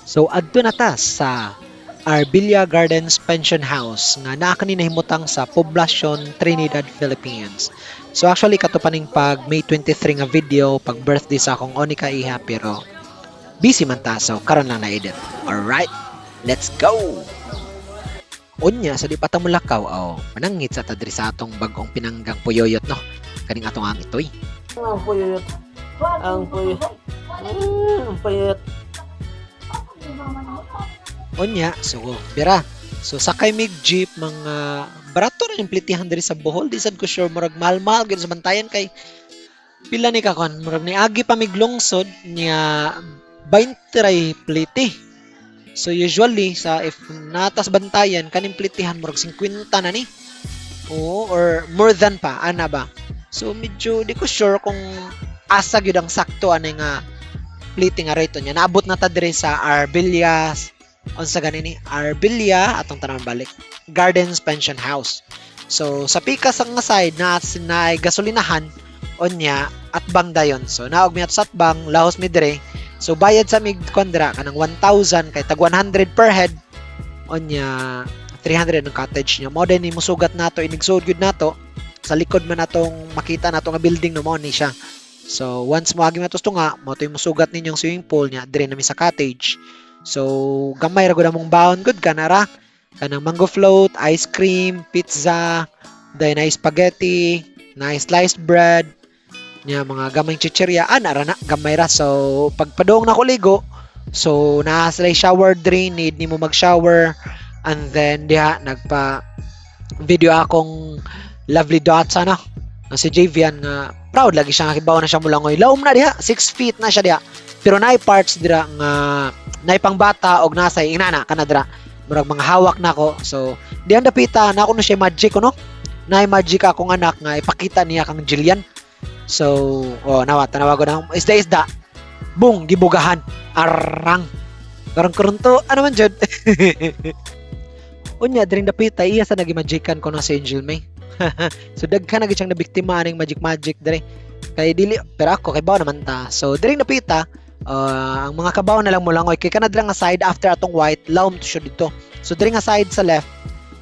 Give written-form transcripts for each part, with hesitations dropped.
So adto na ta sa Arbilla Gardens Pension House nga naa kani nahimutang sa Poblacion, Trinidad, Philippines. So actually, kato pa ning pag May 23 nga video, pag birthday sa akong onika iha, pero busy man ta, so karon lang na-edit. Alright, let's go! Unya, sa di pa ta mulakaw, oh, manangit sa ta diri sa atong bag-ong pinanggang puyoyot, no? Kaning atong ang itoy. Ang puyot. Ang puyot. Ang puyot. Unya, so bira. So sakay mig jeep, mga barato ra yung plitihan diri sa Bohol. Di sad ko sure, murag mahal-mahal gyud sa Bantayan kay pila ni ka kon, murag niagi pa mig lungsod niya, 20 ray pliti. So usually sa if natas Bantayan, kaning plitihan murag 50 na ni. Oo, or more than pa ana ba. So medyo di ko sure kung asa gyud ang sakto ani nga pliti nga rate niya. Naabot na ta diri sa Arbillas, unsa gani ni Arbilla, atong tanawon balik, Gardens Pension House. So sa pikas ang nga side na naay gasolinahan, unya atbang dayon. So naog mi ato sa atbang, lahos mi dire. So bayad sa mig kondra kanang 1,000 kay tag 100 per head, unya 300 ang cottage niya. Mao din ni musugat nato inigsud gyud nato sa likod man natong makita nato nga building, no, mao ni siya. So once moagi mi ato nga, mao to'y musugat ninyong swimming pool niya, dire na mi sa cottage. So gamay ra gud among baon gud, kanara kanang mango float, ice cream, pizza, then na spaghetti, na sliced bread, nya mga gamay chichirya, ana ra na, gamay ra. So pagpadong na ko ligo, so naa sila shower drain, need nimo mag-shower, and then diha nagpa video akong lovely dots ano nga si Javian, nga proud lagi siya nga kibaw na siya mulangoy. Lawom na diha, 6 feet na siya diha. Pero naay parts dira nga naay pang bata og nasa inana kana dira. Murag mga hawak nako. So dihan dapita na ako no siya magic no. Naay magic akong anak nga ipakita niya kang Jillian. So, oh, nawa tanawa ko na isda-isda. Bung gibugahan. Arang. Karon karon to, ano man jud. Unya diring dapita iya sa nagimagikan ko na si Angel May. So daghan na gid siyang nabiktima aning magic magic dire. Kay dili, pero ako kay bawo naman ta. So diring dapita, ang mga kabaw na lang molangoy kay kana dira nga side after atong white, lawom to siya dito. So diri nga side sa left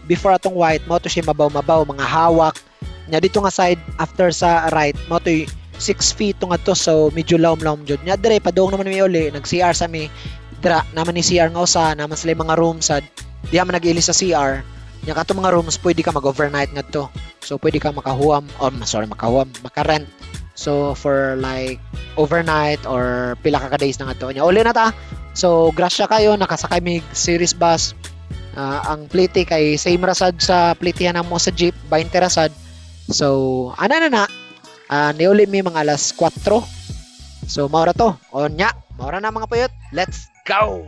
before atong white, mao to siya mabaw-mabaw, mga hawak. Nya dito nga side after sa right, mao to 6 feet to nga to, so medyo lawom-lawom jud. Nya dire padung naman mi uli, nag CR sa mi dira naman ni CR nga usa, naman sila yung mga rooms sad diha man nag-ili sa CR. Nya kato mga rooms, pwede ka mag-overnight ngadto. So pwede ka makahuam, or sorry, makahuam, maka-rent. So for like overnight or pila ka days na ngadto. Nya uli na ta. So grasya kayo, nakasakay mig series bus. Ah, ang plite kay same ra sad sa plitihan namo sa jeep, 20 ra sad. So ana na na. Niuli mi mga alas 4. So mao ra to. Onya, mao ra na, mga puyot. Let's go.